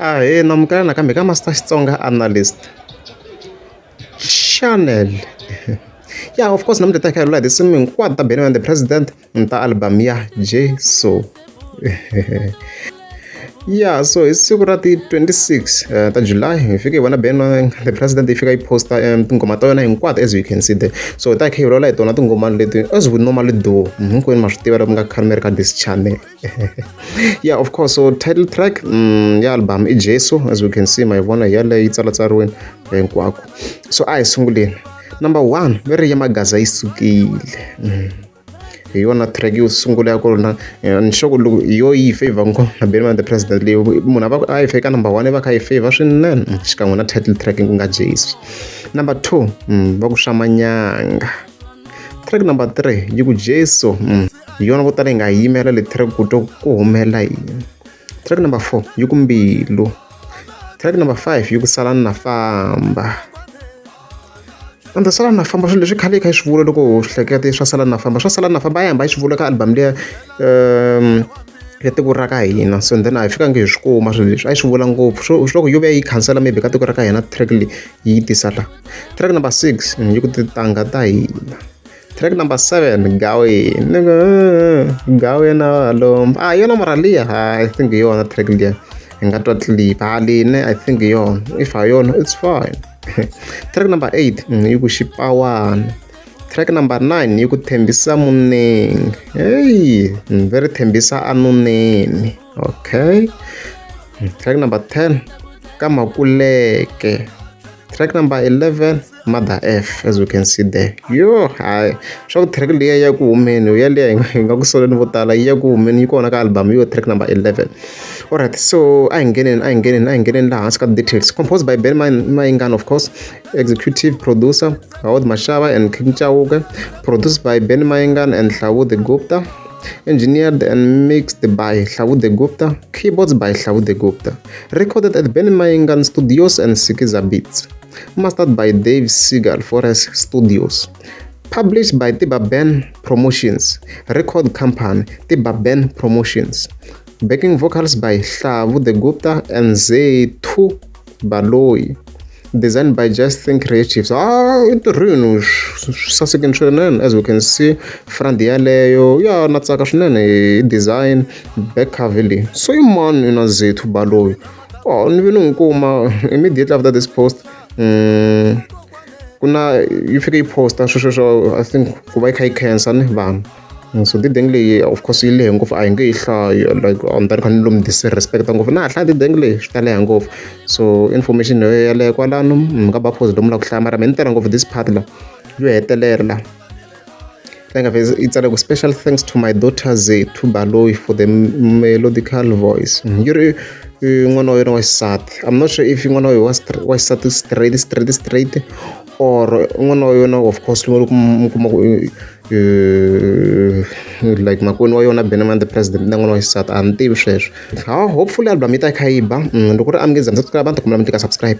Ahee na amukela nakambe ka Master Xitsonga Analyst Channel. Yeah, of course namuntlha ta kha hi lula hi tinsimu hinkwato ta Benny and the President ta album ya Jesu. Yeah, so hi siku ra ti 26 ta July hi fike hi vona Benny the President yi fika yi posta tinghoma ta yona hinkwato, as you can see there. So hi ta kha hi vulavula hi tona tinghoma leti as we normally do. Hinkwenu ma swi tiva loko mi nga khale mi ri ka this channel. Yeah, of course, so title track ya album i Jesu, as we can see, ma yi vona yaleyo yi tsalatsariwini hinkwako. So a hi sunguleni. Number one, va ri ya Magaza yi sukile. Hi yona track yo sungula ya kona. Ni sure ku loko yo yi favor ngoma na Benny the President leyi munhu a va a yi fika number one, va kha yi favor swinene xikan'we na title track ku nga Jesu. Number two, va ku swa manyanga. Track number three yi ku Jesu. Hi yona vo tala hi nga yimela le track ku twa ku humelela yini. Track number four yi ku Mbilu. Track number five yi ku Salani Na Famba. Ende Salani Na Famba, swilo leswi khale hi kha hi swi vula loko ho hleketa swa Salani Na Famba, swa Salani Na Famba a yi hamba yi swi vula ka album liya ya tiko ra ka hina. So and then a hi fikangi hi swi kuma swilo leswi a yi swi vula ngopfu. So swi loko yo vuya yi khansela maybe ka tiko ra ka hina track leyi yi tisa la. Track number six yi ku Tintangha Ta Hina. Track number seven, Gaweni, Gaweni a a yona mara liya, I think hi yona track liya hi nga twa clip halini. I think hi yona. If ha yona, it's fine. Track number eight yi ku Xipawana. Track number nine yi ku Thembisa Munengi. Hey, very Thembisa Anuneni. Okay, track number 10, Ka Makuleke. Track number 11, Mother F, as we can see there. Yo, hayi, swa ku track liya ya ku humeni yaliya hi nga ku soleni vo tala yi ya ku humeni, yi kona ka album yo, track number 11. Alright, so a hi ngheneni, a hi ngheneni, a hi ngheneni laha hansi ka details. Composed by Ben Mayengani, of course. Executive producer Howard Mashaba and King Chauke. Produced by Ben Mayengani and Hlavu The Gupta. Engineered and mixed by Hlavu The Gupta. Keyboards by Hlavu The Gupta. Recorded at Ben Mayengani Studios and Sikiza Beats. Mastered by Dave Seagal, Forest Studios. Published by Tiba Ben Promotions. Record company Tiba Ben Promotions. Backing vocals by Hlavu The Gupta and Z2 Baloyi. Designed by Just Think Creatives. Ah, i ntirhweni swi sasekile swinene, as we can see front yaleyo ya na tsaka swinene hi design, back cover leyi. So i mani na Zethu Baloyi? Oh, ni ve ni n'wi kuma immediately after this post. Ku na yi fike yi posta sweswo swo, I think ku va yi kha yi khensa ni vanhu. So dideng leyi, of course, yi lehe ngopfu, a hi nge yi hlayi, like a ni ta ni kha ni lomu disrespect ngopfu na ha hlaya dideng leyi, swi ta leha ngopfu. So information yeleyo kwalano mi nga ba pause lomu la ku hlaya, mara me ni tirha ngopfu this part la yo hetelela la la nga vheza yi tsale ku "Special thanks to my daughter Zethu Baloyi for the melodical voice." Yi ri n'wana wa yena wa xisati. I'm not sure if n'wana wa yena wa xisati straight, straight, straight, or n'wana wa yona, of course, loko mi kuma ku like makwenu wa yona Benny the President na n'wana wa xisati, a ni tivi sweswo. Ha, hopefully album yi ta yi kha yi ba. Loko ri a mi nge za mi subscribe, a ni ta kombela mi tika subscribe.